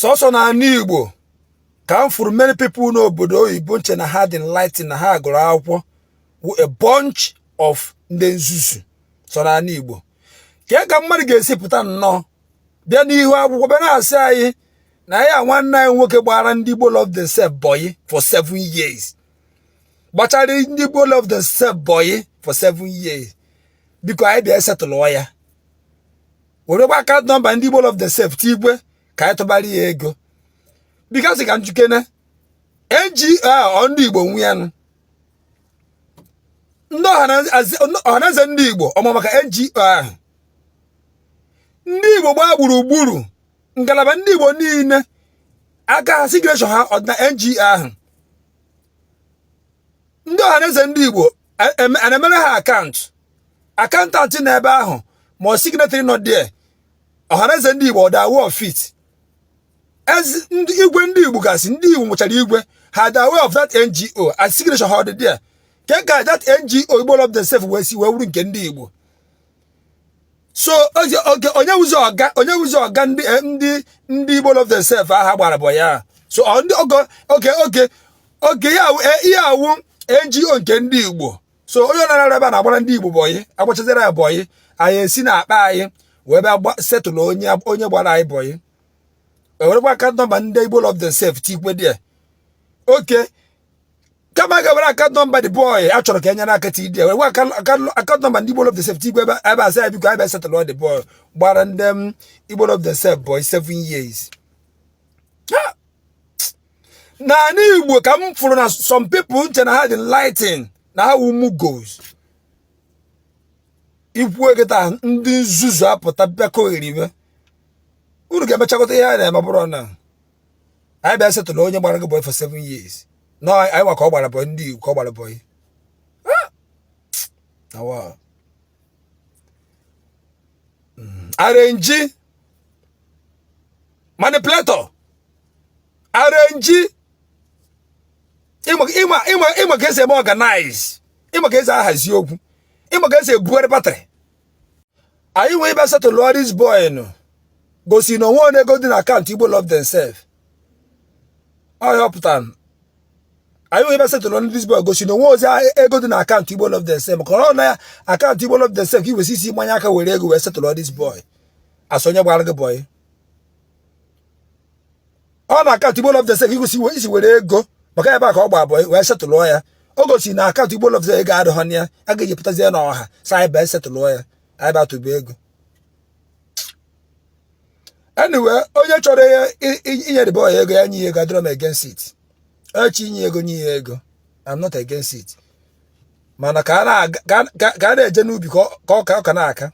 Sọsọ n'ala Igbo ka m fụrụ many people n'obodo oyibo nche na ha dị enlightened, na ha gụrụ akwụkwọ, wụ a bunch of ndị nzuzu. Sọ n'ala Igbo ka mmadụ ga-esi pụta nnọọ bịa n'ihu akwụkwọ, bịa na-asị anyị na ya nwanne anyị nwoke gbara ndị Igbo Love Themselves boy for 7 years, gbachara ndị Igbo Love Themselves boy for 7 years, biko anyị bịa settle ya, werekwa account number ndị Igbo Love Themselves tigwe ka anyị tụbara ya ego. Biko, sị ka njikene NGO ọ ndị Igbo nwe ya nụ, ndị Ọhaneze ndị Igbo ọma maka NGO ahụ, ndị Igbo gbaa gburugburu, ngalaba ndị Igbo niile, aka ha, signature ha ọ dị na NGO ahụ? Ndị Ọhaneze ndị Igbo a na-emere ha account, accountant n'ebe ahụ, ma ọ signatory nọ there? Ọhaneze ndị Igbo ọ dị aware of it? Ndị igwe ndị Igbo gasị, ndị Igbo nwechara igwe ha dị aware of that NGO and signature ha ọ dị there? Ke ka that NGO Igbo Love Themselves wee si wee wuru nke ndị Igbo? So oge onye wuzi ọga, onye wuzi ọga ndị Igbo Love Themselves aha gbara bụ ya? So ndị oge oge oge oge ya ihe awụ NGO nke ndị Igbo. So onye na-arụ ebe a na-agbara ndị Igbo boy, agbachazara ya boy, anyị esi na akpa anyị wee bịa settle onye gbara anyị boy, ewerekwa account number ndị Igbo Love Themselves tikwe dị oke, kama ga-ewere account number the boy a chọrọ ka e nyere aka ti dị, were account number ndị Igbo Love Themselves tikwe ebe a, sị ya biko anyị bịa settle the boy gbara ndị Igbo Love Themselves boy 7 years. N'ala Igbo ka m fụrụ na some people nche na ha dị enlightened, na ha wu mugos ikwu kịta, ndị nzuzu apụta bịakọ eribe. Unu ga-emechakọta ihe a na-eme. Bụrụ na anyị bịa settle onye gbara gị boy for 7 years, na anyị nwa ka ọ gbara boy, ndị Igbo ka ọ gbara boy. Awa arrange manipulator, arrange ịma ịma ịma ka esi eme organize, ịma ka esi ahazi okwu, ịma ka esi ebugharị battery. Anyị nwee ibe settle this boy nụ gosi na onwe onye ego dị na account Igbo Love Themselves. Ọhịa ọpụtara, anyị nwee ibe settle this boy gosi na onwe ozi ego dị na account Igbo Love Themselves, maka ọ na ya account Igbo Love Themselves ka iwesi isi mmanya aka were ego wee settle this boy asị onye gbara gị boy. Ọ na account Igbo Love Themselves igosi isi were ego maka ebe a ka ọ gba boy wee settle ya. O gosi na account Igbo Love Themselves ego adịghị na ya, a ga-eji pụtazie n'ọha sa anyị bee settle ya, anyị bịa tụba ego. Anyway, onye chọrọ inye the boy ego, ya nye ya ego. Adịrọ m against it. Onye chi inye ego, nye ya ego. I'm not against it, mana ka a na-eje n'ubi ka ọ ka na-aka.